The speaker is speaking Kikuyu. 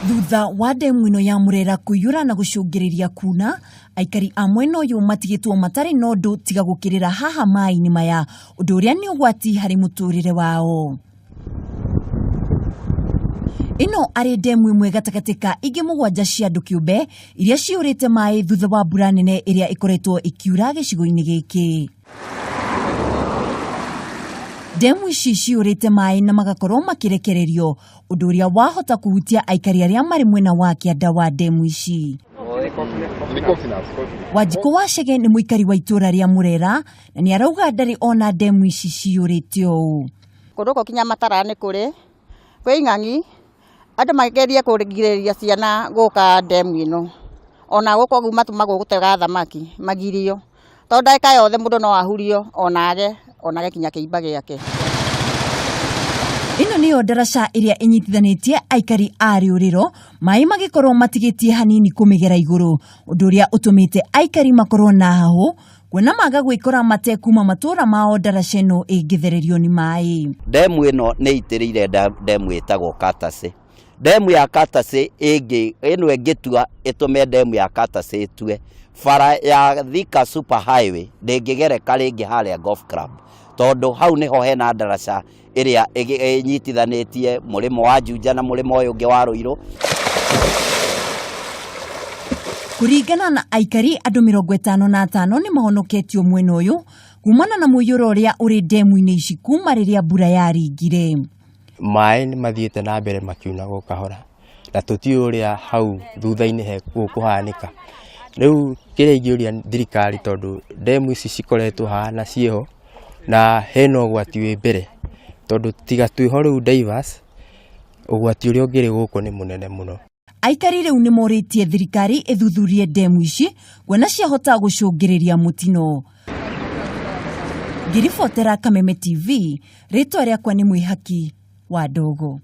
Thutha wa ndemu ĩno ya Murera kũiyũra na gũcũngĩrĩria kuna, aikari a mwena ũyũ matigĩtwo matarĩ na ũndũ tiga gũkĩrĩra haha maĩ-inĩ maya, ũndũ ũrĩa nĩ ũgwati harĩ mũtũrĩre wao. Ĩno arĩ ndemu ĩmwe gatagatĩ ka ingĩ mũgwanja cia andũ kĩũmbe iria ciyũrĩte maĩ thutha wa mbura nene ĩrĩa ĩkoretwo ĩkiura gĩcigo-inĩ gĩkĩ. Ndemu ici ciyũrĩte maĩ na magakorwo makĩrekererio, ũndũ ũrĩa wahota kũhutia aikari arĩa marĩ mwena wa kĩanda wa ndemu ici. Wanjikũ wa Chege nĩ mũikari wa itũũra rĩa Mũrera na nĩ arauga ndarĩ ona ndemu ici ciyũrĩte ũũ. Kũndũ gũkũ kinya matara nĩ kũrĩ, kwĩ ing'ang'i, andũ magerie kũgirĩrĩria ciana gũka ndemu ĩno. Ona gũkũ ũguo matũmagwo gũtega thamaki magirio, tondũ ndagĩka yothe mũndũ no ahurio ona age ona age kinya kĩimba gĩake. Ĩno nĩyo ndaraca ĩrĩa ĩnyitithanĩtie aikari a rĩũrĩro, maĩ magĩkorwo matigĩtie hanini kũmĩgera igũrũ, ũndũ ũrĩa ũtũmĩte aikari makorwo na hahũ kuona maga gwĩkora matekuma matũra mao ndaraca ĩno ĩngĩthererio nĩ maĩ. Ndemu ĩno nĩ ĩitĩrĩire ndemu ĩtagwo Katase. Ndemu ya Katase ĩngĩ ĩno ĩngĩtua ĩtũme ndemu ya Katase ĩtue, bara ya Thika Super Highway ndĩngĩgereka rĩngĩ harĩa Golf Club, tondũ hau nĩho hena ndaraca ĩrĩa ĩnyitithanĩtie mũrĩmo wa Juja na mũrĩmo ũyũ ũngĩ wa Ruiru. Kũringana na aikari, andũ 55 nĩ mahonoketio mwena ũyũ kumana na mũiyũro ũrĩa ũrĩ ndemu-inĩ ici kuma rĩrĩa mbura yaringire. Maĩ nĩ mathiĩte na mbere makiunaga o kahora na tũtiũĩ ũrĩa hau thutha-inĩ hekũhanĩka. Rĩu kĩrĩa ingĩũria thirikari tondũ ndemu ici cikoretwo haha na ciĩho na hena ũgwati wĩ mbere tondũ tiga twĩho rĩu diverse, ũgwati ũrĩa ũngĩrĩ gũkũ nĩ mũnene mũno. Aikari rĩu nĩ morĩtie thirikari ĩthuthurie ndemu ici kuona ciahota gũcũngĩrĩria mũtino. Ngĩribotera Kameme TV, rĩtwa rĩakwa nĩ Mwĩhaki wa Ndogo.